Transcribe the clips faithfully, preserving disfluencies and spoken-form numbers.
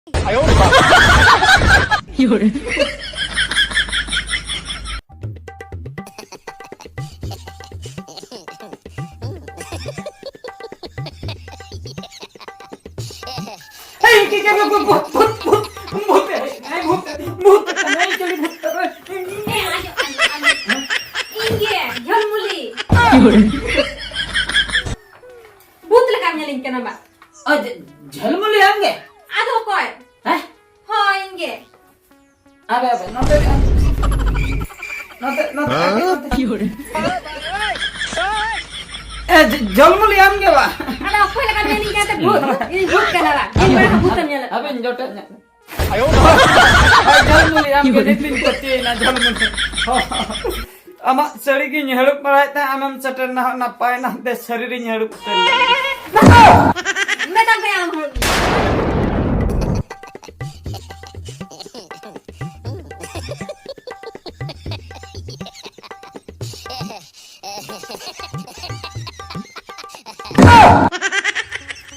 ᱦᱮᱸ, ᱪᱮᱫ, ᱪᱮᱫ, ᱵᱷᱩᱛ, ᱵᱷᱩᱛ, ᱵᱷᱩᱛ, ᱵᱷᱩᱛ, ᱵᱷᱩᱛ, ᱵᱷᱩᱛ, ᱵᱷᱩᱛ, ᱵᱷᱩᱛ, ᱵᱷᱩᱛ, ᱵᱷᱩᱛ, ᱵᱷᱩᱛ, ᱵᱷᱩᱛ, ᱵᱷᱩᱛ, ᱵᱷᱩᱛ᱾ ᱤᱧ ᱜᱮ, ᱡᱷᱟᱹᱞᱢᱩᱞᱤ᱾ ᱵᱷᱩᱛ ᱞᱮᱠᱟᱢ ᱧᱮᱞᱤᱧ ᱠᱟᱱᱟ ᱵᱟ᱾ ᱚ, ᱡᱷᱟᱹᱞᱢᱩᱞᱤ ᱟᱢ ᱜᱮ? ᱟᱫᱚ ᱚᱠᱚᱭ? ᱦᱮᱸ? ᱦᱳᱭ, ᱤᱧ ᱜᱮ᱾ ᱟᱵᱮ, ᱟᱵᱮ, ᱱᱚᱛᱮ ᱨᱮ ᱟᱢ᱾ ᱱᱚᱛᱮ, ᱱᱚᱛᱮ, ᱱᱚᱛᱮ᱾ ᱮ, ᱡᱷᱟᱹᱞᱢᱩᱞᱤ ᱟᱢ ᱜᱮ ᱵᱟ? ᱟᱫᱚ ᱚᱠᱚᱭ ᱞᱮᱠᱟᱢ ᱧᱮᱞᱤᱧ ᱠᱟᱱ ᱛᱮ ᱵᱷᱩᱛ? ᱤᱧ ᱵᱷᱩᱛ ᱠᱟᱱᱟ ᱵᱟ? ᱤᱧ ᱵᱟ ᱵᱷᱩᱛ ᱮᱢ ᱧᱮᱞᱮᱫ᱾ ᱟᱵᱮᱱ ᱡᱚᱴᱮᱫ ᱧᱚᱜ᱾ ᱟᱭᱳ ᱵᱟᱵᱟ᱾ ᱦᱳᱭ, ᱡᱷᱟᱹᱞᱢᱩᱞᱤ, ᱟᱢ ᱜᱮ ᱱᱤᱛ ᱞᱤᱧ ᱯᱟᱹᱛᱭᱟᱹᱭᱮᱱᱟ, ᱡᱷᱟᱹᱞᱢᱩᱞᱤ᱾ ᱟᱢᱟᱜ ᱥᱟᱹᱲᱤ ᱜᱤᱧ ᱦᱟᱹᱲᱩᱵ ᱵᱟᱲᱟᱭᱮᱫ ᱛᱟᱦᱮᱸᱫ, ᱟᱢᱮᱢ ᱥᱮᱴᱮᱨ ᱮᱱᱟ, ᱱᱟᱯᱟᱭ ᱮᱱᱟ, ᱫᱮ ᱥᱟᱹᱨᱤ ᱨᱤᱧ ᱦᱟᱹᱲᱩᱵ ᱩᱛᱟᱹᱨ ᱮᱱᱟ᱾ ᱢᱮᱛᱟᱢ ᱠᱟᱱᱟ ᱟᱢ ᱦᱚᱸ᱾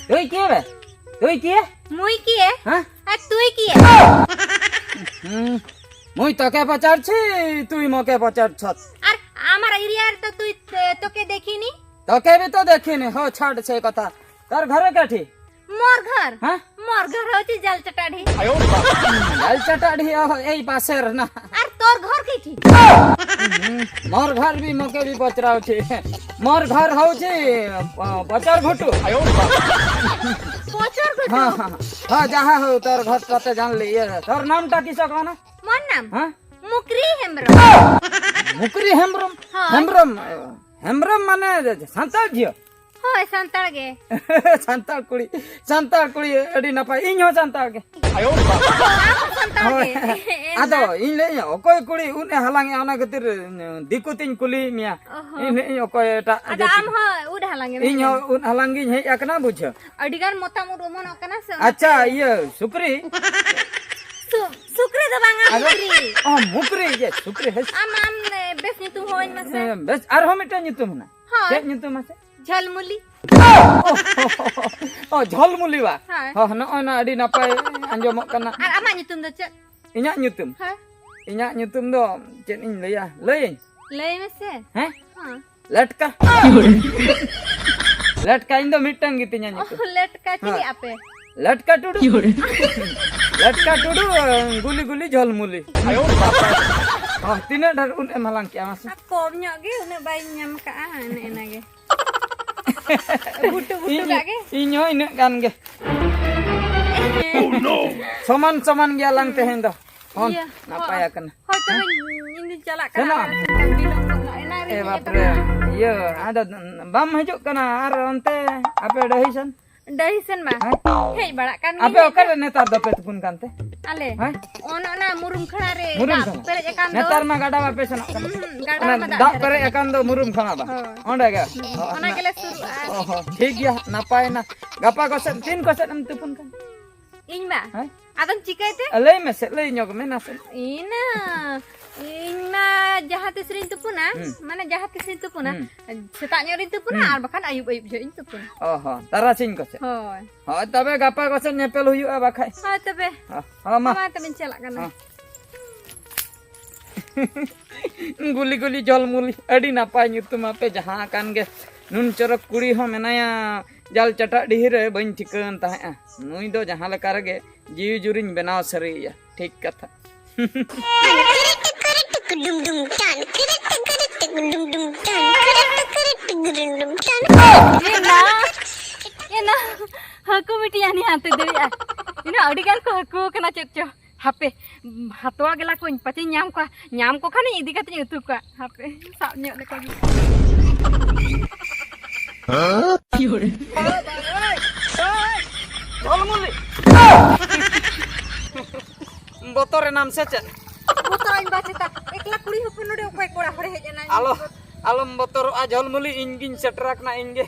তুই কে বে? তুই কে? মুই কিয়ে? হ্যাঁ? আর তুই কিয়ে? হুম, মুই তোকে পচারছি, তুই মোকে পচারছত। আর আমার এরিয়ার তো তুই, এ, তোকে দেখিনি। তোকে ভি তো দেখিনি। হো, ছাড় সে কথা। তোর ঘর কেঠি? মোর ঘর? হ্যাঁ? মোর ঘর হচ্ছে জলচটাঢি। জলচটাঢি, ও, এই পাশের না। আর তোর ঘর কেঠি? মোর ঘর ভি মোকে ভি পচরাউছি। মোর ঘর হচ্ছে, প-, পচর ঘুটু। পচর ঘুটু? হ্যাঁ, হ্যাঁ, হ্যাঁ, যাহা হো, তোর ঘর তো জানলি। ইয়ে, তোর নামটা কিস কন? মোর নাম? হ্যাঁ? মুকরি হেমব্রম। মুকরি হেমব্রম? হ্যাঁ। হেমব্রম, হেমব্রম মানে সাঁওতাল ঝিও? ᱦᱳᱭ, ᱥᱟᱱᱛᱟᱲ ᱜᱮ᱾ ᱥᱟᱱᱛᱟᱲ ᱠᱩᱲᱤ, ᱥᱟᱱᱛᱟᱲ ᱠᱩᱲᱤ, ᱟᱹᱰᱤ ᱱᱟᱯᱟᱭ᱾ ᱤᱧ ᱦᱚᱸ ᱥᱟᱱᱛᱟᱲ ᱜᱮ᱾ ᱟᱢ ᱦᱚᱸ ᱥᱟᱱᱛᱟᱲ ᱦᱳᱭ᱾ ᱜᱮ᱾ ᱟᱫᱚ ᱤᱧ ᱞᱟᱹᱭᱟᱹᱧ, ᱚᱠᱚᱭ ᱠᱩᱲᱤ ᱩᱫ ᱮ ᱦᱟᱞᱟᱝ ᱮᱜᱼᱟ, ᱚᱱᱟ ᱠᱷᱟᱹᱛᱤᱨ ᱫᱤᱠᱩ ᱛᱤᱧ ᱠᱩᱞᱤᱭᱮᱫ ᱢᱮᱭᱟ᱾ ᱚ ᱦᱚᱸ᱾ ᱤᱧ ᱞᱟᱹᱭᱟᱹᱧ, ᱚᱠᱚᱭ ᱮᱴᱟᱜ ᱟᱫᱚ ᱡᱟᱹᱛᱤ? ᱟᱢ ᱦᱚᱸ ᱩᱫ ᱦᱟᱞᱟᱝ ᱮᱢ ᱤᱧ ᱦᱮᱡ ᱦᱚᱸ ᱮᱱᱟ? ᱩᱫ ᱦᱟᱞᱟᱝ ᱜᱤᱧ ᱦᱮᱡ ᱟᱠᱟᱱᱟ, ᱵᱩᱡᱷᱟᱹᱣ᱾ ᱟᱹᱰᱤ ᱜᱟᱱ ᱢᱚᱛᱟᱢ ᱩᱫ ᱚᱢᱚᱱᱚᱜ ᱠᱟᱱᱟ ᱥᱮ, ᱚᱱᱟᱛᱮ᱾ ᱟᱪᱪᱷᱟ, ᱤᱭᱟᱹ, ᱥᱩᱠᱨᱤ? ᱥᱩ-, ᱥᱩᱠᱨᱤ ᱫᱚ ᱵᱟᱝᱟ, ᱟᱫᱚ? ᱢᱩᱠᱨᱤ᱾ ᱚ, ᱢᱩᱠᱨᱤ, ᱤᱭᱟᱹ, ᱥᱩᱠᱨᱤ, ᱦᱮᱸ᱾ ᱟᱢ, ᱟᱢ, ᱮ, ᱵᱮᱥ ᱧᱩᱛᱩᱢ ᱦᱚᱦᱚᱧ ᱢᱮᱥᱮ᱾ ᱦᱮᱸ, ᱵᱮᱥ, ᱟᱨᱦᱚᱸ ᱢᱤᱫᱴᱟᱝ ᱧᱩᱛᱩᱢ ᱦᱮᱱᱟᱜ᱾ ᱦᱳᱭ᱾ ᱪᱮᱫ ᱧᱩᱛᱩᱢ ᱢᱟᱥᱮ? ᱡᱷᱟᱹᱞᱢᱩᱞᱤ᱾ ᱚ, ᱡᱷᱟᱹᱞᱢᱩᱞᱤ ᱵᱟ? ᱦᱳᱭ᱾ ᱦᱚᱸ, ᱱᱚᱜᱼᱚᱭ ᱱᱟ ᱟᱹᱰᱤ ᱱᱟᱯᱟᱭ᱾ ᱟᱸᱡᱚᱢᱚᱜ ᱠᱟᱱᱟ᱾ ᱟᱨ ᱟᱢᱟᱜ ᱧᱩᱛᱩᱢ ᱫᱚ ᱪᱮᱫ? ᱤᱧᱟᱹᱜ ᱧᱩᱛᱩᱢ? ᱦᱮᱸ᱾ ᱤᱧᱟᱹᱜ ᱧᱩᱛᱩᱢ ᱫᱚ ᱪᱮᱫ ᱤᱧ ᱞᱟᱹᱭᱟ? ᱞᱟᱹᱭᱟᱹᱧ? ᱞᱟᱹᱭ ᱢᱮᱥᱮ᱾ ᱦᱮᱸ? ᱦᱮᱸ᱾ ᱞᱮᱴᱠᱟ᱾ ᱞᱮᱴᱠᱟ, ᱤᱧ ᱫᱚ ᱢᱤᱫᱴᱟᱝ ᱜᱮᱛᱤᱧᱟ ᱧᱩᱛᱩᱢ᱾ ᱚ, ᱞᱮᱴᱠᱟ ᱪᱤᱞᱤ ᱦᱮᱸ᱾ ᱟᱯᱮ? ᱞᱮᱴᱠᱟ ᱴᱩᱰᱩ᱾ ᱞᱮᱴᱠᱟ ᱴᱩᱰᱩ, ᱜᱩᱞᱤ ᱜᱩᱞᱤ ᱡᱷᱚᱞᱢᱩᱞᱤ᱾ ᱦᱚᱸ, ᱛᱤᱱᱟᱹᱜ ᱰᱷᱮᱨ ᱩᱱᱟᱹᱜ ᱮᱢ ᱦᱟᱞᱟᱝ ᱠᱮᱜᱼᱟ ᱢᱟᱥᱮ? ᱟᱨ ᱠᱚᱢ ᱧᱚᱜ ᱜᱮ, ᱩᱱᱟᱹᱜ ᱵᱟᱹᱧ ᱧᱟᱢ ᱠᱟᱜᱼᱟ, ᱮᱱᱮ ᱮᱱᱟ ᱜᱮ᱾ ᱜᱷᱩᱴᱩ ᱜᱷᱩᱴᱩ ᱤᱧ, ᱠᱟᱜ ᱜᱮ᱾ ᱤᱧ ᱦᱚᱸ ᱤᱱᱟᱹᱜ ᱜᱟᱱ ᱜᱮ᱾ ᱥᱚᱢᱟᱱ ᱥᱚᱢᱟᱱ ᱜᱮᱭᱟᱞᱟᱝ ᱛᱮᱦᱮᱧ ᱫᱚ᱾ ᱦᱚᱸ, ᱤᱭᱟᱹ, ᱱᱟᱯᱟᱭ ᱦᱚᱸ᱾ ᱟᱠᱟᱱᱟ᱾ ᱦᱳᱭ, ᱛᱚᱵᱮ ᱤᱧ ᱫᱩᱧ ᱪᱟᱞᱟᱜ ᱠᱟᱱᱟ᱾ ᱥᱮᱱᱚᱜ ᱟᱢ? ᱵᱤᱞᱚᱢ ᱜᱚᱫ ᱱᱟ᱾ ᱮᱱᱟᱝ ᱨᱮ ᱮ ᱦᱮᱡ ᱵᱟᱯᱨᱮ, ᱟᱠᱟᱱᱟ᱾ ᱤᱭᱟᱹ, ᱟᱫᱚ ᱵᱟᱢ ᱦᱤᱡᱩᱜ ᱠᱟᱱᱟ ᱟᱨ ᱚᱱᱛᱮ ᱟᱯᱮ ᱰᱟᱹᱦᱤ ᱥᱮᱱ? ᱰᱟᱹᱦᱤ ᱥᱮᱱ ᱢᱟ᱾ ᱦᱮᱸ? ᱦᱮᱡ ᱵᱟᱲᱟᱜ ᱠᱟᱱ ᱟᱯᱮ ᱜᱤᱧ᱾ ᱚᱠᱟᱨᱮ ᱱᱮᱛᱟᱨ ᱫᱚᱯᱮ ᱛᱩᱯᱩᱱ ᱠᱟᱱᱛᱮ? ᱟᱞᱮ? ᱦᱮᱸ? ᱚᱱ ᱚᱱᱟ ᱢᱩᱨᱩᱢ ᱠᱷᱟᱲᱟ ᱨᱮ ᱢᱩᱨᱩᱢ ᱫᱟᱜ ᱠᱷᱟᱲᱟ? ᱯᱮᱨᱮᱡ ᱟᱠᱟᱱ ᱫᱚ᱾ ᱱᱮᱛᱟᱨ ᱢᱟ ᱜᱟᱰᱟ ᱵᱟᱯᱮ ᱥᱮᱱᱚᱜ ᱠᱟᱱᱟ? ᱦᱩᱸ, ᱦᱩᱸ, ᱜᱟᱰᱟ ᱚᱱᱟ ᱨᱮᱢᱟ ᱫᱟᱜ ᱫᱟᱜ ᱯᱮᱨᱮᱡ ᱯᱮᱨᱮᱡ ᱟᱠᱟᱱ᱾ ᱟᱠᱟᱱ ᱫᱚ ᱢᱩᱨᱩᱢ ᱠᱷᱟᱲᱟ ᱵᱟᱝ? ᱦᱳᱭ᱾ ᱚᱸᱰᱮ ᱜᱮ? ᱦᱩᱸ, ᱚ, ᱚᱱᱟ ᱚᱱᱟ᱾ ᱜᱮᱞᱮ ᱥᱩᱨᱩᱜᱼᱟ᱾ ᱚ ᱦᱚᱸ, ᱴᱷᱤᱠ ᱜᱮᱭᱟ, ᱱᱟᱯᱟᱭᱮᱱᱟ᱾ ᱜᱟᱯᱟ ᱠᱚᱥᱮᱫ, ᱛᱤᱱ ᱠᱚᱥᱮᱫ ᱮᱢ ᱛᱩᱯᱩᱱ ᱠᱟᱱᱟ? ᱤᱧ ᱢᱟ? ᱦᱮᱸ? ᱟᱫᱚᱢ ᱪᱤᱠᱟᱹᱭ ᱛᱮ? ᱞᱟᱹᱭ ᱢᱮᱥᱮ, ᱞᱟᱹᱭ ᱧᱚᱜ ᱢᱮ ᱱᱟᱥᱮ᱾ ᱤᱧ ᱢᱟ, ᱤᱧ ᱢᱟ ᱡᱟᱦᱟᱸ ᱛᱤᱥ ᱨᱤᱧ ᱛᱩᱯᱩᱱᱟ, ᱦᱩᱸ᱾ ᱢᱟᱱᱮ ᱡᱟᱦᱟᱸ ᱛᱤᱥ ᱨᱤᱧ ᱛᱩᱯᱩᱱᱟ, ᱦᱩᱸ᱾ ᱥᱮᱛᱟᱜ ᱧᱚᱜ ᱨᱤᱧ ᱛᱩᱯᱩᱱᱟ, ᱦᱩᱸ᱾ ᱟᱨ ᱵᱟᱠᱷᱟᱱ ᱟᱹᱭᱩᱵ ᱟᱹᱭᱩᱵ ᱡᱚᱦᱚᱜ ᱤᱧ ᱛᱩᱯᱩᱱᱟ᱾ ᱚ ᱦᱚᱸ, ᱛᱟᱨᱟᱥᱤᱧ ᱠᱚᱥᱮᱫ? ᱦᱳᱭ᱾ ᱦᱳᱭ, ᱛᱚᱵᱮ ᱜᱟᱯᱟ ᱠᱚᱥᱮᱫ ᱧᱮᱯᱮᱞ ᱦᱩᱭᱩᱜᱼᱟ ᱵᱟᱠᱷᱟᱡ᱾ ᱦᱳᱭ, ᱛᱚᱵᱮ᱾ ᱦᱚᱸ, ᱦᱚᱸ, ᱢᱟ᱾ ᱦᱳᱭ, ᱛᱚᱵᱮᱧ ᱪᱟᱞᱟᱜ ᱠᱟᱱᱟ᱾ ᱦᱚᱸ᱾ ᱜᱩᱞᱤ ᱜᱩᱞᱤ ᱡᱚᱞ ᱢᱩᱞᱤ, ᱟᱹᱰᱤ ᱱᱟᱯᱟᱭ ᱧᱩᱛᱩᱢ ᱟᱯᱮ ᱡᱟᱦᱟᱸ ᱟᱠᱟᱱ ᱜᱮ᱾ ᱱᱩᱱ ᱪᱚᱨᱚᱠ ᱠᱩᱲᱤ ᱦᱚᱸ ᱢᱮᱱᱟᱭᱟ ᱡᱟᱞ ᱪᱟᱴᱟᱜ ᱰᱤᱦᱤ ᱨᱮ, ᱵᱟᱹᱧ ᱴᱷᱤᱠᱟᱹᱣᱟᱱ ᱛᱟᱦᱮᱸᱜᱼᱟ᱾ ᱱᱩᱭ ᱫᱚ ᱡᱟᱦᱟᱸ ᱞᱮᱠᱟ ᱨᱮᱜᱮ ᱡᱤᱣᱤ ᱡᱩᱨᱤᱧ ᱵᱮᱱᱟᱣ ᱥᱟᱹᱨᱤᱭᱮᱭᱟ᱾ ᱴᱷᱤᱠ ᱠᱟᱛᱷᱟ᱾ ᱮᱱᱟ, ᱮᱱᱟ, ᱦᱟᱹᱠᱩ ᱢᱤᱫᱴᱤᱡ ᱟᱹᱱᱤ ᱦᱟᱱᱛᱮ ᱫᱟᱹᱲᱮᱜᱼᱟ᱾ ᱮᱱᱟ ᱟᱹᱰᱤ ᱜᱟᱱ ᱠᱚ ᱦᱟᱹᱠᱩ ᱠᱟᱱᱟ ᱪᱮᱫ ᱪᱚ᱾ ᱦᱟᱯᱮ, ᱦᱟᱛᱣᱟ ᱜᱮᱞᱟ ᱠᱚᱧ, ᱯᱟᱪᱮᱧ ᱧᱟᱢ ᱠᱚᱣᱟ᱾ ᱧᱟᱢ ᱠᱚ ᱠᱷᱟᱱᱤᱧ ᱤᱫᱤ ᱠᱟᱛᱮᱧ ᱩᱛᱩ ᱠᱚᱣᱟ᱾ ᱦᱟᱯᱮ, ᱥᱟᱵ ᱧᱚᱜ ᱞᱮᱠᱚ ᱜᱮ᱾ ᱡᱷᱚᱞᱢᱩᱞᱤ᱾ ᱵᱚᱛᱚᱨ ᱮᱱᱟᱢ ᱥᱮ ᱪᱮᱫ? ᱵᱚᱛᱚᱨ ᱟᱹᱧ ᱵᱟ ᱪᱮᱛᱟ᱾ ᱮᱠᱞᱟ ᱠᱩᱲᱤ ᱦᱚᱯᱚᱱ ᱱᱚᱰᱮ ᱚᱠᱚᱭ ᱠᱚᱲᱟ ᱦᱚᱲᱮ ᱦᱮᱡ ᱮᱱᱟ? ᱟᱞᱚ, ᱟᱞᱚᱢ ᱵᱚᱛᱚᱨᱚᱜᱼᱟ ᱡᱷᱚᱞᱢᱩᱞᱤ, ᱤᱧ ᱜᱤᱧ ᱥᱮᱴᱮᱨ ᱟᱠᱟᱱᱟ, ᱤᱧ ᱜᱮ᱾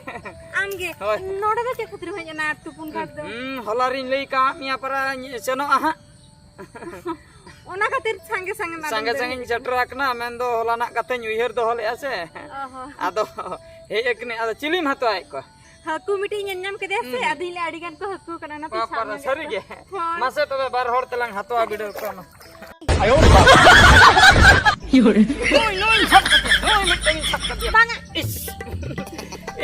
ᱟᱢ ᱜᱮ? ᱦᱳᱭ᱾ ᱱᱚᱰᱮ ᱫᱚ ᱪᱮᱫ ᱠᱷᱟᱹᱛᱤᱨ ᱮᱢ ᱦᱮᱡ ᱮᱱᱟ ᱛᱩᱯᱩᱱ ᱜᱷᱟᱴ ᱫᱚ? ᱦᱩᱸ, ᱦᱚᱞᱟ ᱨᱤᱧ ᱞᱟᱹᱭ ᱠᱟᱣᱟᱫ ᱢᱮᱭᱟ ᱯᱟᱨᱟ ᱥᱮᱱᱚᱜᱼᱟ ᱦᱟᱸᱜ᱾ ᱚᱱᱟ ᱠᱷᱟᱹᱛᱤᱨ ᱥᱟᱸᱜᱮ ᱥᱟᱸᱜᱮ ᱢᱟᱨᱟᱝ ᱥᱟᱸᱜᱮ ᱫᱚ ᱥᱟᱸᱜᱮᱧ ᱦᱮᱡ ᱥᱮᱴᱮᱨ ᱟᱠᱟᱱᱟ, ᱢᱮᱱᱫᱚ ᱦᱚᱞᱟᱱᱟᱜ ᱠᱟᱛᱷᱟᱧ ᱩᱭᱦᱟᱹᱨ ᱫᱚᱦᱚ ᱞᱮᱫᱼᱟ ᱥᱮ᱾ ᱚ ᱦᱚᱸ᱾ ᱟᱫᱚ ᱦᱮᱡ ᱟᱠᱟᱱᱟᱹᱧ, ᱟᱫᱚ ᱪᱤᱞᱤᱢ ᱦᱟᱛᱟᱣᱮᱫ ᱠᱚᱣᱟ? ᱦᱟᱹᱠᱩ ᱢᱤᱫᱴᱤᱡ ᱧᱮᱞ ᱧᱟᱢ ᱠᱮᱫᱮᱭᱟ ᱥᱮ, ᱟᱫᱚᱧ ᱞᱟᱹᱭᱟ ᱟᱹᱰᱤ ᱜᱟᱱ ᱠᱚ ᱦᱟᱹᱠᱩ ᱠᱟᱱᱟ, ᱚᱱᱟᱛᱮ ᱥᱟᱵ ᱵᱟᱵᱟᱨᱮ, ᱧᱚᱜ ᱥᱟᱹᱨᱤ ᱠᱮᱫᱟ᱾ ᱜᱮ? ᱦᱳᱭ᱾ ᱢᱟᱥᱮ ᱛᱚᱵᱮ ᱵᱟᱨ ᱦᱚᱲ ᱛᱮᱞᱟᱝ ᱦᱟᱛᱣᱟ ᱵᱤᱰᱟᱹᱣ ᱠᱚᱣᱟ ᱢᱟ᱾ ᱱᱩᱭ, ᱱᱩᱭ ᱥᱟᱵ ᱠᱟᱫᱮᱭᱟ, ᱱᱩᱭ ᱢᱤᱫᱴᱟᱝ ᱥᱟᱵ ᱠᱟᱫᱮᱭᱟ᱾ ᱵᱟᱝᱟ᱾ ᱤᱥ!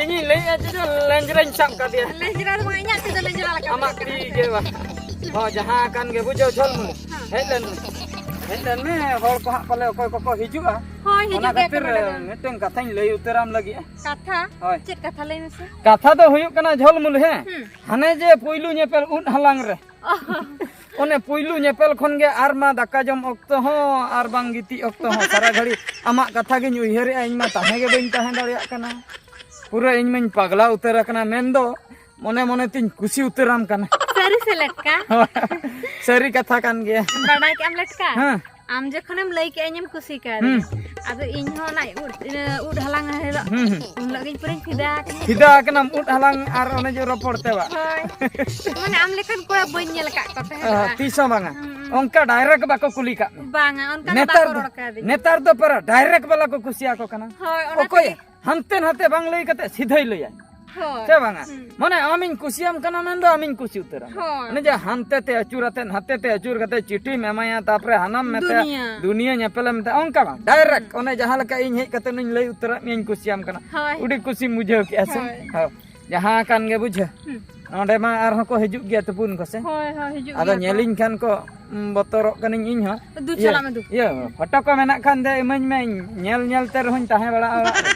ᱤᱧᱤᱧ ᱞᱟᱹᱭᱮᱫᱼᱟ ᱡᱮ ᱞᱮᱸᱡᱽᱨᱟᱧ ᱥᱟᱵ ᱠᱟᱫᱮᱭᱟ᱾ ᱞᱮᱸᱡᱽᱨᱟ ᱫᱚ ᱵᱟᱝ, ᱤᱧᱟᱹᱜ ᱛᱤ ᱫᱚ ᱞᱮᱸᱡᱽᱨᱟ ᱞᱮᱠᱟ ᱟᱢᱟᱜ ᱵᱩᱡᱷᱟᱹᱜ ᱛᱤ ᱠᱟᱱᱟ᱾ ᱜᱮ ᱵᱟᱝ᱾ ᱦᱚᱸ, ᱡᱟᱦᱟᱸ ᱠᱟᱱ ᱜᱮ ᱵᱩᱡᱷᱟᱹᱣ ᱡᱷᱚᱞᱢᱩᱞ᱾ ᱦᱮᱸ᱾ ᱦᱮᱡ ᱞᱮᱱ ᱢᱮ᱾ ᱦᱮᱡ ᱞᱮᱱ ᱢᱮ, ᱦᱚᱲ ᱠᱚ ᱦᱟᱸᱜ ᱯᱟᱞᱮ ᱚᱠᱚᱭ ᱠᱚᱠᱚ ᱦᱤᱡᱩᱜᱼᱟ᱾ ᱦᱳᱭ, ᱚᱱᱟ ᱦᱤᱡᱩᱜ ᱜᱮᱭᱟ ᱠᱚ ᱠᱷᱟᱹᱛᱤᱨ ᱱᱚᱰᱮ ᱫᱚ᱾ ᱢᱤᱫᱴᱟᱝ ᱠᱟᱛᱷᱟᱧ ᱞᱟᱹᱭ ᱩᱛᱟᱹᱨᱟᱢ ᱞᱟᱹᱜᱤᱫᱼᱟ᱾ ᱠᱟᱛᱷᱟ? ᱦᱳᱭ᱾ ᱪᱮᱫ ᱠᱟᱛᱷᱟ? ᱞᱟᱹᱭ ᱢᱮᱥᱮ᱾ ᱠᱟᱛᱷᱟ ᱫᱚ ᱦᱩᱭᱩᱜ ᱠᱟᱱᱟ ᱡᱷᱚᱞᱢᱩᱞ, ᱦᱮᱸ? ᱦᱩᱸ᱾ ᱦᱟᱱᱮ ᱡᱮ ᱯᱩᱭᱞᱩ ᱧᱮᱯᱮᱞ ᱩᱫ ᱦᱟᱞᱟᱝ ᱨᱮ᱾ ᱚᱱᱮ ᱯᱩᱭᱞᱩ ᱧᱮᱯᱮᱞ ᱠᱷᱚᱱ ᱜᱮ ᱟᱨ ᱢᱟ ᱫᱟᱠᱟ ᱡᱚᱢ ᱚᱠᱛᱚ ᱦᱚᱸ ᱟᱨ ᱵᱟᱝ ᱜᱤᱛᱤᱡ ᱚᱠᱛᱚ ᱦᱚᱸ ᱥᱟᱨᱟ ᱜᱷᱟᱹᱲᱤ ᱟᱢᱟᱜ ᱠᱟᱛᱷᱟ ᱜᱤᱧ ᱩᱭᱦᱟᱹᱨᱮᱜᱼᱟ, ᱤᱧ ᱢᱟ ᱛᱟᱦᱮᱸ ᱜᱮ ᱵᱟᱹᱧ ᱛᱟᱦᱮᱸ ᱫᱟᱲᱮᱭᱟᱜ ᱠᱟᱱᱟ᱾ ᱯᱩᱨᱟᱹ ᱤᱧ ᱢᱟᱧ ᱯᱟᱜᱽᱞᱟ ᱩᱛᱟᱹᱨ ᱟᱠᱟᱱᱟ, ᱢᱮᱱᱫᱚ ᱢᱚᱱᱮ ᱢᱚᱱᱮ ᱛᱤᱧ ᱠᱩᱥᱤ ᱩᱛᱟᱹᱨᱟᱢ ᱠᱟᱱᱟ᱾ ᱥᱟᱹᱨᱤ ᱥᱮ ᱞᱮᱴᱠᱟ? ᱥᱟᱹᱨᱤ ᱠᱟᱛᱷᱟ ᱠᱟᱱ ᱜᱮᱭᱟ᱾ ᱵᱟᱰᱟᱭ ᱠᱮᱜᱼᱟᱢ ᱞᱮᱴᱠᱟ? ᱦᱮᱸ᱾ ᱟᱢ ᱡᱚᱠᱷᱚᱱᱮᱢ ᱞᱟᱹᱭ ᱠᱮᱜᱼᱟ ᱤᱧᱮᱢ ᱠᱩᱥᱤ ᱠᱟᱣᱫᱤᱧᱟ᱾ ᱦᱩᱸ᱾ ᱟᱫᱚ ᱤᱧ ᱦᱚᱸ ᱚᱱᱟ ᱩᱫ, ᱤᱭᱟᱹ, ᱩᱫ ᱦᱟᱞᱟᱝ ᱦᱤᱞᱳᱜ, ᱦᱩᱸ, ᱦᱩᱸ᱾ ᱩᱱ ᱦᱤᱞᱳᱜ ᱜᱤᱧ ᱯᱩᱨᱟᱹᱧ ᱯᱷᱤᱫᱟ ᱟᱠᱟᱱᱟ᱾ ᱯᱷᱤᱫᱟ ᱟᱠᱟᱱᱟᱢ ᱩᱫ ᱦᱟᱞᱟᱝ ᱟᱨ ᱚᱱᱮ ᱡᱮ ᱨᱚᱯᱚᱲ ᱛᱮ ᱵᱟᱝ? ᱦᱳᱭ᱾ ᱢᱟᱱᱮ ᱟᱢ ᱞᱮᱠᱟᱱ ᱠᱚᱲᱟ ᱵᱟᱹᱧ ᱧᱮᱞ ᱟᱠᱟᱫ ᱠᱚ ᱛᱟᱦᱮᱸᱫ᱾ ᱚ, ᱛᱤᱥ ᱦᱚᱸ ᱵᱟᱝᱟ᱾ ᱦᱩᱸ᱾ ᱚᱱᱠᱟ direct ᱵᱟᱠᱚ ᱠᱩᱞᱤ ᱠᱟᱜ ᱢᱮ᱾ ᱵᱟᱝᱟ, ᱚᱱᱠᱟ ᱫᱚ ᱱᱮᱛᱟᱨ ᱵᱟᱠᱚ ᱫᱚ, ᱨᱚᱲ ᱠᱟᱣᱫᱤᱧᱟ᱾ ᱱᱮᱛᱟᱨ ᱫᱚ ᱯᱟᱨᱟ direct ᱵᱟᱞᱟ ᱠᱚ ᱠᱩᱥᱤᱭᱟᱠᱚ ᱠᱟᱱᱟ᱾ ᱦᱳᱭ, ᱚᱱᱟ ᱚᱠᱚᱭ ᱛᱮᱜᱮ᱾ ᱦᱟᱱᱛᱮ ᱱᱟᱛᱮ ᱵᱟᱝ ᱞᱟᱹᱭ ᱠᱟᱛᱮ ᱥᱤᱫᱷᱟᱹᱭ ᱞᱟᱹᱭᱟ᱾ ᱦᱳᱭ᱾ ᱥᱮ ᱵᱟᱝᱟ? ᱦᱩᱸ᱾ ᱢᱟᱱᱮ ᱟᱢᱤᱧ ᱠᱩᱥᱤᱭᱟᱢ ᱠᱟᱱᱟ ᱢᱮᱱᱫᱚ ᱟᱢᱤᱧ ᱠᱩᱥᱤ ᱩᱛᱟᱹᱨᱟ᱾ ᱦᱳᱭ᱾ ᱚᱱᱮ ᱡᱮ ᱦᱟᱱᱛᱮ ᱛᱮ ᱟᱹᱪᱩᱨ ᱟᱛᱮ, ᱱᱟᱛᱮ ᱛᱮ ᱟᱹᱪᱩᱨ ᱠᱟᱛᱮ ᱪᱤᱴᱷᱤᱢ ᱮᱢᱟᱭᱟ, ᱛᱟᱯᱚᱨᱮ ᱦᱟᱱᱟᱢ ᱢᱮᱛᱟᱭᱟ, ᱫᱩᱱᱤᱭᱟᱹ᱾ ᱫᱩᱱᱤᱭᱟᱹ ᱧᱮᱯᱮᱞᱮᱢ ᱢᱮᱛᱟᱭᱟ, ᱚᱱᱠᱟ ᱵᱟᱝ᱾ Direct ᱦᱩᱸ᱾ ᱚᱱᱮ ᱡᱟᱦᱟᱸ ᱞᱮᱠᱟ ᱤᱧ ᱦᱮᱡ ᱠᱟᱛᱮ ᱤᱧ ᱞᱟᱹᱭ ᱩᱛᱟᱹᱨᱟᱫ ᱢᱮᱭᱟᱧ ᱠᱩᱥᱤᱭᱟᱢ ᱠᱟᱱᱟ᱾ ᱦᱳᱭ᱾ ᱟᱹᱰᱤ ᱠᱩᱥᱤᱢ ᱵᱩᱡᱷᱟᱹᱣ ᱠᱮᱜᱼᱟ ᱥᱮ? ᱦᱳᱭ᱾ ᱦᱳᱭ᱾ ᱡᱟᱦᱟᱸ ᱠᱟᱱ ᱜᱮ ᱵᱩᱡᱷᱟᱹᱣ᱾ ᱦᱩᱸ᱾ ᱱᱚᱸᱰᱮ ᱢᱟ ᱟᱨᱦᱚᱸ ᱠᱚ ᱦᱤᱡᱩᱜ ᱜᱮᱭᱟ ᱛᱩᱯᱩᱱ ᱠᱚ ᱥᱮ? ᱦᱳᱭ, ᱦᱳᱭ, ᱦᱤᱡᱩᱜ ᱟᱫᱚ ᱜᱮᱭᱟ ᱠᱚ᱾ ᱧᱮᱞᱤᱧ ᱠᱷᱟᱱ ᱠᱚ, ᱩᱸ, ᱵᱚᱛᱚᱨᱚᱜ ᱠᱟᱹᱱᱟᱹᱧ ᱤᱧ ᱦᱚᱸ᱾ ᱫᱩ ᱤᱭᱟᱹ, ᱪᱟᱞᱟᱜ ᱢᱮ ᱫᱩ᱾ ᱤᱭᱟᱹ, ᱯᱷᱳᱴᱳ ᱠᱚ ᱢᱮᱱᱟᱜ ᱠᱷᱟᱱ ᱫᱮ ᱤᱢᱟᱹᱧ ᱢᱮ, ᱤᱧ ᱧᱮᱞ ᱧᱮᱞ ᱛᱮ ᱨᱮᱦᱚᱸᱧ ᱛᱟᱦᱮᱸ ᱵᱟᱲᱟᱜᱼᱟ ᱚᱲᱟᱜ ᱨᱮ᱾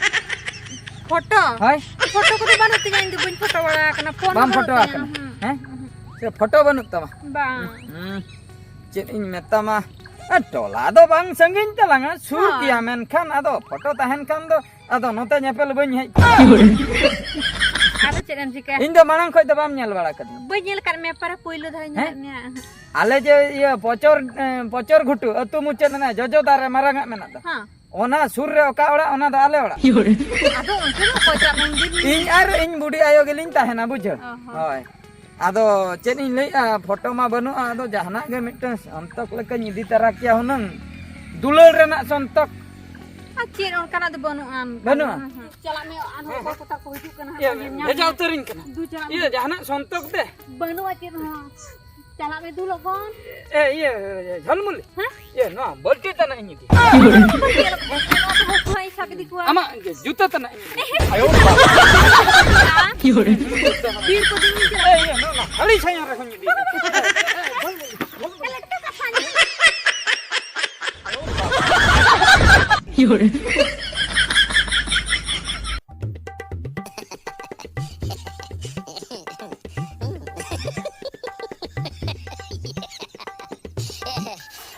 ᱯᱷᱳᱴᱳ? ᱦᱳᱭ᱾ ᱯᱷᱳᱴᱳ ᱠᱚᱫᱚ ᱵᱟᱹᱱᱩᱜ ᱛᱤᱧᱟ, ᱤᱧ ᱫᱚ ᱵᱟᱹᱧ ᱯᱷᱳᱴᱳ ᱵᱟᱲᱟ ᱟᱠᱟᱱᱟ, ᱯᱷᱳᱱ ᱵᱟᱢ ᱦᱚᱸ ᱵᱟᱹᱱᱩᱜ ᱯᱷᱳᱴᱳ ᱛᱤᱧᱟ᱾ ᱟᱠᱟᱱᱟ? ᱦᱩᱸ᱾ ᱦᱮᱸ? ᱥᱮ ᱯᱷᱳᱴᱳ ᱵᱟᱹᱱᱩᱜ ᱛᱟᱢᱟ? ᱵᱟᱝ᱾ ᱦᱩᱸ᱾ ᱪᱮᱫ ᱤᱧ ᱢᱮᱛᱟᱢᱟ? ᱮ, ᱴᱚᱞᱟ ᱫᱚ ᱵᱟᱝ ᱥᱟᱺᱜᱤᱧ ᱛᱟᱞᱟᱝᱟ, ᱥᱩᱨ ᱦᱳᱭ᱾ ᱜᱮᱭᱟ, ᱢᱮᱱᱠᱷᱟᱱ ᱟᱫᱚ ᱯᱷᱳᱴᱳ ᱛᱟᱦᱮᱱ ᱠᱷᱟᱱ ᱫᱚ ᱟᱫᱚ ᱱᱚᱛᱮ ᱧᱮᱯᱮᱞ ᱵᱟᱹᱧ ᱦᱮᱡ ᱠᱚᱜᱼᱟ᱾ ᱟᱫᱚ ᱪᱮᱫ ᱮᱢ ᱪᱤᱠᱟᱹᱭᱟ? ᱤᱧ ᱫᱚ ᱢᱟᱲᱟᱝ ᱠᱷᱚᱡ ᱫᱚ ᱵᱟᱢ ᱧᱮᱞ ᱵᱟᱲᱟ ᱠᱟᱫᱤᱧᱟ᱾ ᱵᱟᱹᱧ ᱧᱮᱞ ᱟᱠᱟᱫ ᱢᱮᱭᱟ, ᱯᱟᱨᱟ ᱯᱳᱭᱞᱳ ᱫᱷᱟᱣ ᱤᱧ ᱦᱮᱸ? ᱧᱮᱞᱮᱫ ᱢᱮᱭᱟ᱾ ᱟᱞᱮ ᱡᱮ ᱤᱭᱟᱹ ᱯᱚᱪᱚᱨ, ᱮ, ᱯᱚᱪᱚᱨ ᱜᱷᱩᱴᱩ ᱟᱹᱛᱩ ᱢᱩᱪᱟᱹᱫ ᱦᱟᱱᱮ ᱡᱚᱡᱚ ᱫᱟᱨᱮ ᱢᱟᱨᱟᱝ ᱟᱜ ᱢᱮᱱᱟᱜ ᱫᱚ᱾ ᱦᱮᱸ᱾ ᱚᱱᱟ ᱥᱩᱨ ᱨᱮ ᱚᱠᱟ ᱚᱲᱟᱜ, ᱚᱱᱟ ᱫᱚ ᱟᱞᱮ ᱚᱲᱟᱜ᱾ ᱟᱫᱚ ᱚᱱᱛᱮ ᱫᱚ ᱚᱠᱚᱭ ᱪᱟᱜ ᱢᱚᱱᱫᱤᱨ? ᱤᱧ ᱟᱨ ᱤᱧ ᱵᱩᱰᱤ ᱟᱭᱳ ᱜᱮᱞᱤᱧ ᱛᱟᱦᱮᱱᱟ, ᱵᱩᱡᱷᱟᱹᱣ? ᱚ ᱦᱚᱸ᱾ ᱦᱳᱭ᱾ ᱟᱫᱚ ᱪᱮᱫ ᱤᱧ ᱞᱟᱹᱭᱮᱜᱼᱟ, ᱯᱷᱳᱴᱳ ᱢᱟ ᱵᱟᱹᱱᱩᱜᱼᱟ, ᱟᱫᱚ ᱡᱟᱦᱟᱱᱟᱜ ᱜᱮ ᱢᱤᱫᱴᱟᱝ ᱥᱚᱱᱛᱚᱠ ᱞᱮᱠᱟᱧ ᱤᱫᱤ ᱛᱟᱨᱟ ᱠᱮᱭᱟ ᱦᱩᱱᱟᱹᱝ, ᱫᱩᱞᱟᱹᱲ ᱨᱮᱱᱟᱜ ᱥᱚᱱᱛᱚᱠ᱾ ᱪᱮᱫ ᱚᱱᱠᱟᱱᱟᱜ ᱫᱚ ᱵᱟᱹᱱᱩᱜᱼᱟ᱾ ᱵᱟᱹᱱᱩᱜᱼᱟ? ᱦᱩᱸ, ᱦᱩᱸ᱾ ᱪᱟᱞᱟᱜ ᱢᱮ, ᱟᱨᱦᱚᱸ ᱚᱠᱚᱭ ᱠᱚ ᱛᱟᱠᱚ ᱦᱤᱡᱩᱜ ᱠᱟᱱᱟ ᱦᱟᱸᱜ, ᱤᱭᱟᱹ, ᱠᱚ ᱧᱮᱞ ᱧᱟᱢ ᱵᱷᱮᱡᱟ ᱢᱮᱭᱟ᱾ ᱩᱛᱟᱹᱨᱤᱧ ᱠᱟᱱᱟ᱾ ᱫᱩ ᱪᱟᱞᱟᱜ ᱢᱮ᱾ ᱤᱭᱟᱹ, ᱡᱟᱦᱟᱱᱟᱜ ᱥᱚᱱᱛᱚᱠ ᱛᱮ? ᱵᱟᱹᱱᱩᱜᱼᱟ ᱪᱮᱫ ᱦᱚᱸ᱾ ᱪᱟᱞᱟᱜ ᱢᱮ ᱫᱩ ᱞᱚᱜᱚᱱ᱾ ᱮ, ᱤᱭᱟᱹ, ᱡᱷᱟᱞᱢᱩᱞᱤ? ᱦᱮᱸ? ᱤᱭᱟᱹ, ᱱᱚᱣᱟ ᱵᱟᱹᱞᱴᱤ ᱛᱟᱱᱟᱜ ᱤᱧ ᱤᱫᱤ᱾ ᱵᱟᱹᱞᱴᱤ ᱟᱞᱚ ᱯᱮ ᱤᱫᱤᱭᱟ, ᱱᱚᱣᱟ ᱫᱚ ᱦᱚᱲ ᱠᱚᱦᱚᱸ ᱤᱧ ᱥᱟᱵ ᱤᱫᱤ ᱠᱚᱣᱟ᱾ ᱟᱢᱟᱜ ᱡᱩᱛᱟᱹ ᱛᱟᱱᱟᱜ ᱤᱧ ᱤᱫᱤ᱾ ᱟᱭᱳ ᱵᱟᱵᱟ᱾ ᱵᱤᱨ ᱠᱚ ᱫᱤᱱ ᱤᱧ ᱪᱟᱞᱟᱜᱼᱟ᱾ ᱮ, ᱤᱭᱟᱹ, ᱱᱚᱣᱟ, ᱱᱚᱣᱟ ᱦᱟᱹᱲᱤ ᱪᱷᱟᱭᱟ ᱨᱮᱦᱚᱸᱧ ᱤᱫᱤ᱾ ᱛᱟᱦᱞᱮ ᱮᱴᱟᱜ ᱠᱟᱛᱷᱟ ᱧᱮᱞ᱾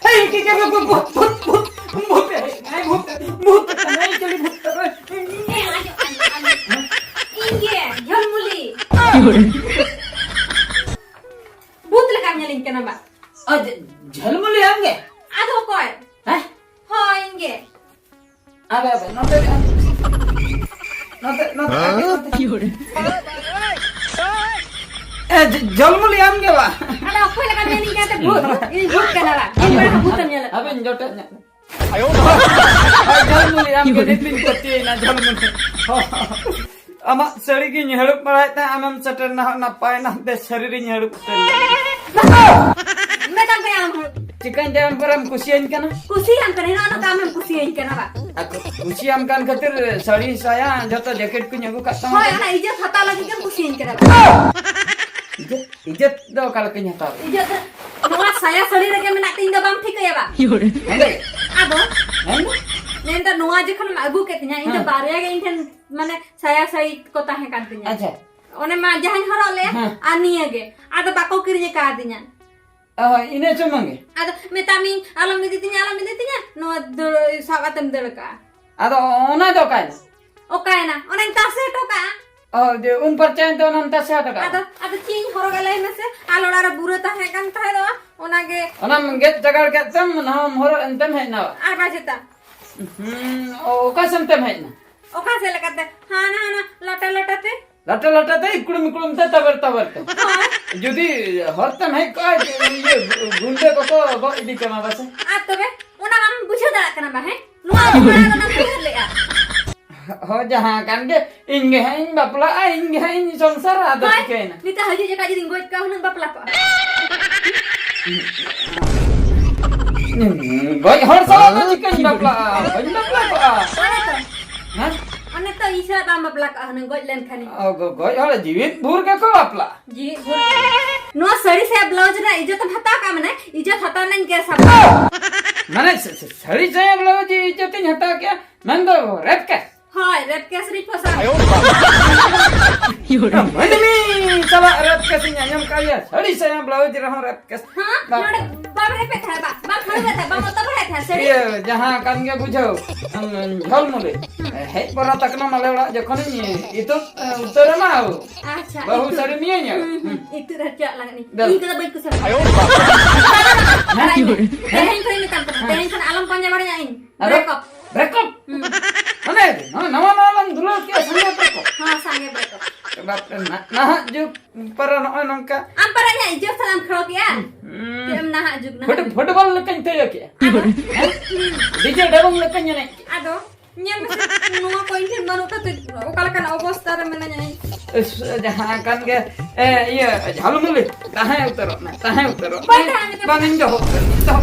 ᱮᱭ, ᱠᱮ, ᱠᱮ, ᱵᱷᱩᱛ, ᱵᱷᱩᱛ, ᱵᱷᱩᱛ, ᱵᱷᱩᱛ, ᱵᱷᱩᱛ, ᱮᱭ, ᱵᱷᱩᱛ, ᱵᱷᱩᱛ, ᱮᱭ, ᱪᱤᱞᱤ ᱵᱷᱩᱛ, ᱮᱭ᱾ ᱮ, ᱟᱸᱡᱚᱢ, ᱟᱸᱡᱚᱢ, ᱟᱸᱡᱚᱢ᱾ ᱤᱧ ᱜᱮ, ᱡᱷᱟᱞᱢᱩᱞᱤ᱾ ᱵᱷᱩᱛ ᱞᱮᱠᱟᱢ ᱧᱮᱞᱤᱧ ᱠᱟᱱᱟ ᱵᱟ? ᱚ, ᱡᱷ-, ᱡᱷᱟᱞᱢᱩᱞᱤ ᱟᱢ ᱜᱮ? ᱟᱫᱚ ᱚᱠᱚᱭ? ᱦᱮᱸ? ᱦᱳᱭ, ᱤᱧ ᱜᱮ᱾ ᱟᱵᱮ, ᱟᱵᱮ, ᱱᱚᱛᱮ ᱜᱮ᱾ ᱱᱚᱛᱮ, ᱱᱚᱛᱮ, ᱱᱚᱛᱮ᱾ ᱮ, ᱡᱷ-, ᱡᱷᱟᱞᱢᱩᱞᱤ ᱟᱢ ᱜᱮ ᱵᱟ? ᱟᱫᱚ ᱚᱠᱚᱭ ᱞᱮᱠᱟᱢ ᱧᱮᱞᱤᱧ ᱠᱟᱱᱛᱮ ᱵᱷᱩᱛ? ᱤᱧ ᱵᱷᱩᱛ ᱠᱟᱱᱟ ᱵᱟ? ᱤᱧ ᱵᱮᱲᱟ ᱵᱷᱩᱛ ᱮᱢ ᱧᱮᱞᱮᱫ᱾ ᱟᱵᱮᱱ ᱡᱚᱴᱮᱫ ᱧᱚᱜ᱾ ᱟᱭᱳ ᱵᱟᱵᱟ᱾ ᱡᱷᱟᱞᱢᱩᱞᱤ ᱟᱢ ᱜᱮ ᱱᱤᱛᱤᱧ ᱯᱟᱹᱛᱭᱟᱹᱭᱮᱱᱟ, ᱡᱷᱟᱞᱢᱩᱞᱤ᱾ ᱟᱢᱟᱜ ᱥᱟᱹᱲᱤ ᱜᱤᱧ ᱦᱟᱹᱲᱩᱵ ᱵᱟᱲᱟᱭᱮᱫ ᱛᱟᱦᱮᱸᱫ, ᱟᱢᱮᱢ ᱥᱮᱴᱮᱨ ᱮᱱᱟ, ᱱᱟᱯᱟᱭ ᱮᱱᱟ, ᱵᱮᱥ ᱥᱟᱹᱨᱤ ᱨᱤᱧ ᱦᱟᱹᱲᱩᱵ ᱩᱛᱟᱹᱨ ᱮᱱᱟ᱾ ᱢᱮᱛᱟᱢ ᱠᱟᱱᱟ ᱟᱢ ᱦᱚᱸ᱾ ᱪᱤᱠᱟᱹᱧ ᱛᱟᱭᱚᱢ ᱯᱚᱨᱮᱢ ᱠᱩᱥᱤᱭᱟᱹᱧ ᱠᱟᱱᱟ? ᱠᱩᱥᱤᱭᱟᱢ ᱠᱟᱱᱟ, ᱱᱚᱜᱼᱚ ᱱᱚᱝᱠᱟ ᱟᱢᱮᱢ ᱠᱩᱥᱤᱭᱟᱹᱧ ᱠᱟᱱᱟ ᱵᱟ? ᱟᱨ ᱠᱩᱥᱤᱭᱟᱢ ᱠᱟᱱ ᱠᱷᱟᱹᱛᱤᱨ ᱥᱟᱹᱲᱤ, ᱥᱟᱭᱟ, ᱡᱚᱛᱚ ᱡᱮᱠᱮᱴ ᱠᱚᱧ ᱟᱹᱜᱩ ᱠᱟᱜ ᱛᱟᱢᱟ᱾ ᱦᱳᱭ, ᱚᱱᱟ ᱤᱡᱽᱡᱚᱛ ᱦᱟᱛᱟᱣ ᱞᱟᱹᱜᱤᱫ ᱜᱮᱢ ᱠᱩᱥᱤᱭᱟᱹᱧ ᱠᱟᱱᱟ ᱵᱟ? ᱤᱡᱽᱡᱚᱛ, ᱤᱡᱽᱡᱚᱛ ᱫᱚ ᱚᱠᱟ ᱞᱮᱠᱟᱧ ᱦᱟᱛᱟᱣᱟ? ᱤᱡᱽᱡᱚᱛ ᱫᱚ ᱱᱚᱣᱟ ᱥᱟᱭᱟ ᱥᱟᱹᱲᱤ ᱨᱮᱜᱮ ᱢᱮᱱᱟᱜ ᱛᱤᱧ ᱫᱚ, ᱵᱟᱢ ᱴᱷᱤᱠᱟᱹᱭᱟ ᱵᱟ? ᱦᱮᱸᱫᱮ? ᱟᱫᱚ ᱢᱮᱱᱫᱚ? ᱢᱮᱱᱫᱚ ᱱᱚᱣᱟ ᱡᱚᱠᱷᱚᱱᱮᱢ ᱟᱹᱜᱩ ᱠᱮᱫ ᱛᱤᱧᱟ, ᱤᱧ ᱫᱚ ᱦᱮᱸ᱾ ᱵᱟᱨᱭᱟ ᱜᱮ ᱤᱧ ᱴᱷᱮᱱ ᱢᱟᱱᱮ ᱥᱟᱭᱟ ᱥᱟᱹᱲᱤ ᱠᱚ ᱛᱟᱦᱮᱸ ᱠᱟᱱ ᱛᱤᱧᱟ᱾ ᱟᱪᱪᱷᱟ᱾ ᱚᱱᱮ ᱢᱟ ᱡᱟᱦᱟᱸᱧ ᱦᱚᱨᱚᱜ ᱞᱮᱫ, ᱦᱮᱸ᱾ ᱟᱨ ᱱᱤᱭᱟᱹ ᱜᱮ᱾ ᱟᱫᱚ ᱵᱟᱠᱚ ᱠᱤᱨᱤᱧ ᱟᱠᱟᱫᱤᱧᱟ᱾ ᱚ, ᱤᱱᱟᱹ ᱥᱩᱢᱩᱝ ᱜᱮ? ᱟᱫᱚ ᱢᱮᱛᱟᱢᱤᱧ, "ᱟᱞᱚᱢ ᱤᱫᱤ ᱛᱤᱧᱟ, ᱟᱞᱚᱢ ᱤᱫᱤ ᱛᱤᱧᱟ", ᱱᱚᱣᱟ ᱫᱟᱹᱲ, ᱥᱟᱵ ᱠᱟᱛᱮᱢ ᱫᱟᱹᱲ ᱠᱟᱜᱼᱟ᱾ ᱟᱫᱚ ᱚᱱᱟ ᱫᱚ ᱚᱠᱟᱭᱮᱱᱟ? ᱚᱠᱟᱭᱮᱱᱟ? ᱚᱱᱟᱧ ᱛᱟᱥᱮ ᱦᱚᱴᱚ ᱠᱟᱜᱼᱟ᱾ ᱚ, ᱡᱮ ᱩᱢ ᱯᱷᱟᱨᱪᱟᱭᱮᱱ ᱛᱮ ᱚᱱᱟᱢ ᱛᱟᱥᱮ ᱦᱚᱴᱚ ᱠᱟᱜᱼᱟ? ᱟᱫᱚ, ᱟᱫᱚ ᱪᱮᱫ ᱤᱧ ᱦᱚᱨᱚᱜᱟ ᱞᱟᱹᱭ ᱢᱮᱥᱮ? ᱟᱞᱮ ᱚᱲᱟᱜ ᱨᱮ ᱵᱩᱨᱟᱹ ᱛᱟᱦᱮᱸ ᱠᱟᱱ ᱛᱟᱦᱮᱸᱫᱚᱜᱼᱟ, ᱚᱱᱟᱜᱮ᱾ ᱚᱱᱟᱢ ᱜᱮᱫ ᱪᱟᱜᱟᱲ ᱠᱮᱫ ᱛᱮᱢ, ᱱᱟᱣᱟᱢ ᱦᱚᱨᱚᱜ ᱮᱱᱛᱮᱢ ᱦᱮᱡ ᱮᱱᱟ? ᱟᱨ ᱵᱟᱝ ᱪᱮᱛᱟ᱾ ᱦᱩᱸ, ᱚ, ᱚᱠᱟ ᱥᱮᱱ ᱛᱮᱢ ᱦᱮᱡ ᱮᱱᱟ? ᱚᱠᱟ ᱥᱮᱫ ᱞᱮᱠᱟᱛᱮ? ᱦᱟᱱᱟ, ᱦᱟᱱᱟ, ᱞᱟᱴᱟ, ᱞᱟᱴᱟ ᱛᱮ᱾ ᱞᱟᱴᱟ, ᱞᱟᱴᱟ ᱛᱮ, ᱤᱠᱲᱩᱢ, ᱤᱠᱲᱩᱢ ᱛᱮ, ᱛᱟᱵᱮᱨ, ᱛᱟᱵᱮᱨ ᱛᱮ᱾ ᱦᱳᱭ᱾ ᱡᱩᱫᱤ ᱦᱚᱨ ᱛᱮᱢ ᱦᱮᱡ ᱠᱚᱜᱼᱟ, ᱤᱭᱟᱹ, ᱜᱩᱱᱰᱟᱹ ᱠᱚᱠᱚ ᱜᱚᱡ ᱤᱫᱤ ᱠᱟᱢᱟ ᱯᱟᱥᱮ᱾ ᱟᱨ ᱛᱚᱵᱮ, ᱚᱱᱟ ᱵᱟᱢ ᱵᱩᱡᱷᱟᱹᱣ ᱫᱟᱲᱮᱭᱟᱜ ᱠᱟᱱᱟ ᱵᱟ, ᱦᱮᱸ? ᱚᱱᱟ ᱚᱱᱟ ᱩᱭᱦᱟᱹᱨ ᱞᱮᱜᱼᱟ᱾ ᱦᱳᱭ, ᱡᱟᱦᱟᱸ ᱠᱟᱱ ᱜᱮ, ᱤᱧ ᱜᱮ ᱦᱟᱸᱜ ᱤᱧ ᱵᱟᱯᱞᱟᱜᱼᱟ, ᱤᱧ ᱜᱮ ᱦᱟᱸᱜ ᱤᱧ ᱥᱚᱝᱥᱟᱨᱟ, ᱟᱫᱚ ᱦᱳᱭ, ᱪᱤᱠᱟᱹᱭᱮᱱᱟ? ᱱᱤᱛᱚᱜ ᱦᱤᱡᱩᱜ ᱡᱚᱠᱷᱟᱡ ᱡᱩᱫᱤᱧ ᱜᱚᱡ ᱠᱚᱜᱼᱟ, ᱦᱩᱱᱟᱹᱝ ᱵᱟᱯᱞᱟ ᱠᱚᱜᱼᱟ᱾ ᱜᱚᱡ ᱦᱚᱲ ᱥᱟᱞᱟᱜ ᱫᱚ ᱪᱤᱠᱟᱹᱧ ᱵᱟᱯᱞᱟᱜᱼᱟ? ᱵᱟᱹᱧ ᱵᱟᱯᱞᱟ ᱠᱚᱜᱼᱟ᱾ ᱚᱱᱮ ᱛᱚ, ᱦᱮᱸ? ᱚᱱᱮ ᱛᱚ, ᱤᱧ ᱥᱟᱞᱟᱜ ᱵᱟᱢ ᱵᱟᱯᱞᱟ ᱠᱚᱜᱼᱟ, ᱦᱩᱱᱟᱹᱝ ᱜᱚᱡ ᱞᱮᱱᱠᱷᱟᱱᱤᱧ᱾ ᱚ, ᱜᱚ-, ᱜᱚᱡ ᱦᱚᱲ ᱡᱤᱣᱤᱫ ᱵᱷᱳᱨ ᱜᱮᱠᱚ ᱵᱟᱯᱞᱟᱜᱼᱟ᱾ ᱡᱤᱣᱤᱫ ᱵᱷᱳᱨ ᱜᱮ᱾ ᱱᱚᱣᱟ ᱥᱟᱹᱲᱤ ᱥᱟᱭᱟ ᱵᱞᱟᱣᱩᱡᱽ ᱨᱮᱱᱟᱜ ᱤᱡᱽᱡᱚᱛ ᱮᱢ ᱦᱟᱛᱟᱣ ᱠᱟᱜᱼᱟ, ᱢᱟᱱᱮ ᱤᱡᱽᱡᱚᱛ ᱦᱟᱛᱟᱣ ᱨᱮᱱᱟᱜ ᱤᱧ ᱜᱮᱥ ᱟᱢᱟ᱾ ᱢᱟᱱᱮ ᱥᱟ-, ᱥᱟ-, ᱥᱟᱹᱲᱤ ᱥᱟᱭᱟ ᱵᱞᱟᱣᱩᱡᱽ ᱤᱡᱽᱡᱚᱛ ᱤᱧ ᱦᱟᱛᱟᱣ ᱠᱮᱜᱼᱟ, ᱢᱮᱱᱫᱚ ᱨᱮᱯ ᱠᱮᱥ? ᱦᱳᱭ, ᱨᱮᱯ ᱠᱮᱥ ᱨᱤᱧ ᱯᱷᱟᱥᱟᱣ᱾ ᱢᱟᱹᱱᱢᱤ ᱥᱟᱞᱟᱜ ᱨᱮᱯ ᱠᱮᱥ ᱤᱧ ᱟᱸᱡᱚᱢ ᱠᱟᱜ ᱜᱮᱭᱟ, ᱥᱟᱹᱲᱤ ᱥᱟᱭᱟ ᱵᱞᱟᱣᱩᱡᱽ ᱨᱮᱦᱚᱸ ᱨᱮᱯ ᱠᱮᱥ᱾ ᱦᱮᱸ? ᱵᱟ- ᱱᱚᱰᱮ ᱵᱟᱢ ᱨᱮᱯᱮᱫ ᱛᱟᱦᱮᱸᱫ, ᱵᱟ-, ᱵᱟᱢ ᱦᱟᱹᱲᱩᱵᱮᱫ ᱛᱟᱦᱮᱸᱫ, ᱵᱟᱢ ᱚᱛᱚ ᱵᱟᱲᱟᱭᱮᱫ ᱛᱟᱦᱮᱸᱫ, ᱥᱟᱹᱲᱤ? ᱤᱭᱟᱹ, ᱡᱟᱦᱟᱸ ᱠᱟᱱ ᱜᱮ ᱵᱩᱡᱷᱟᱹᱣ, ᱩᱸ, ᱡᱷᱚᱞᱢᱩᱞᱤ᱾ ᱦᱮᱡ ᱯᱚᱨᱟ ᱛᱟᱠᱱᱟ ᱢᱟᱞᱮ ᱚᱲᱟᱜ ᱡᱚᱠᱷᱚᱱᱤᱧ ᱤᱛᱩᱫ, ᱩᱛᱟᱹᱨ ᱟᱢᱟ᱾ ᱟᱪᱪᱷᱟ, ᱵᱟᱹᱦᱩ ᱤᱛᱩᱫ᱾ ᱥᱟᱹᱲᱤᱢᱤᱭᱟᱹᱧᱟ᱾ ᱦᱩᱸ, ᱦᱩᱸ, ᱦᱩᱸ᱾ ᱤᱛᱩᱫ ᱦᱚᱪᱚᱣᱟᱜ ᱞᱟᱝ ᱤᱧ᱾ ᱫᱮᱞᱟ᱾ ᱤᱧ ᱠᱚᱫᱚ ᱵᱟᱹᱧ ᱠᱩᱥᱤᱭᱟᱜᱼᱟ᱾ ᱦᱮᱸ? ᱛᱮᱦᱮᱧ ᱠᱷᱚᱱᱤᱧ ᱢᱮᱛᱟᱢ ᱠᱟᱱᱟ, ᱦᱮᱸ᱾ ᱛᱮᱦᱮᱧ ᱠᱷᱚᱱ ᱟᱞᱚᱢ ᱯᱟᱸᱡᱟ ᱵᱟᱲᱟᱭᱟ ᱤᱧ᱾ ᱟᱫᱚ? ᱵᱨᱮᱠᱚᱯ᱾ ᱵᱨᱮᱠᱚᱯ? ᱦᱩᱸ᱾ ᱢᱟᱱᱮ, ᱱᱚᱣᱟ, ᱱᱟᱣᱟ ᱱᱟᱣᱟ ᱞᱟᱝ ᱫᱩᱞᱟᱹᱲ ᱠᱮᱜᱼᱟ, ᱥᱟᱸᱜᱮ ᱵᱨᱮᱠᱚᱯ᱾ ᱦᱚᱸ, ᱥᱟᱸᱜᱮ ᱵᱨᱮᱠᱚᱯ᱾ ᱵᱟᱯ ᱨᱮ, ᱱᱟ-, ᱱᱟᱦᱟᱜ ᱡᱩᱜᱽ ᱯᱟᱨᱟ ᱱᱚᱜᱼᱚᱭ ᱱᱚᱝᱠᱟ᱾ ᱟᱢ ᱯᱟᱨᱟ ᱤᱧᱟᱹᱜ ᱤᱡᱽᱡᱚᱛ ᱥᱟᱞᱟᱜ ᱮᱢ ᱠᱷᱟᱲᱚ ᱠᱮᱜᱼᱟ? ᱦᱩᱸ᱾ ᱪᱮᱫ ᱮᱢ ᱱᱟᱦᱟᱜ ᱡᱩᱜᱽ, ᱱᱟᱦᱟᱜ ᱯᱷᱩᱴ-, ᱡᱩᱜᱽ? ᱯᱷᱩᱴᱵᱚᱞ ᱞᱮᱠᱟᱧ ᱛᱷᱟᱹᱭᱟᱹ ᱠᱮᱜᱼᱟ᱾ ᱟᱫᱚ? ᱦᱮᱸ? ᱦᱩᱸ᱾ ᱰᱤᱡᱮ ᱰᱟᱵᱩᱝ ᱞᱮᱠᱟᱧ ᱮᱱᱮᱡ ᱠᱮᱜᱼᱟ᱾ ᱟᱫᱚ? ᱧᱮᱞ ᱢᱮᱥᱮ, ᱱᱚᱣᱟ ᱠᱚ ᱤᱧ ᱴᱷᱮᱱ ᱵᱟᱹᱱᱩᱜ ᱠᱷᱟᱹᱛᱤᱨ ᱚᱠᱟ ᱞᱮᱠᱟᱱ ᱚᱵᱚᱥᱛᱟ ᱨᱮ ᱢᱮᱱᱟᱧᱟ ᱤᱧ᱾ ᱤᱥ, ᱡᱟᱦᱟᱸ ᱠᱟᱱ ᱜᱮ, ᱮ, ᱤᱭᱟᱹ, ᱡᱷᱟᱞᱢᱩᱞᱤ, ᱛᱟᱦᱮᱸ ᱩᱛᱟᱹᱨᱚᱜ ᱢᱮ, ᱛᱟᱦᱮᱸ ᱩᱛᱟᱹᱨᱚᱜ ᱢᱮ᱾ ᱵᱟᱭ ᱛᱟᱦᱮᱸ ᱩᱛᱟᱹᱨᱚᱜ᱾ ᱵᱟᱝ, ᱤᱧ ᱫᱚᱦᱚ ᱩᱛᱟᱹᱨ, ᱫᱚᱦᱚ᱾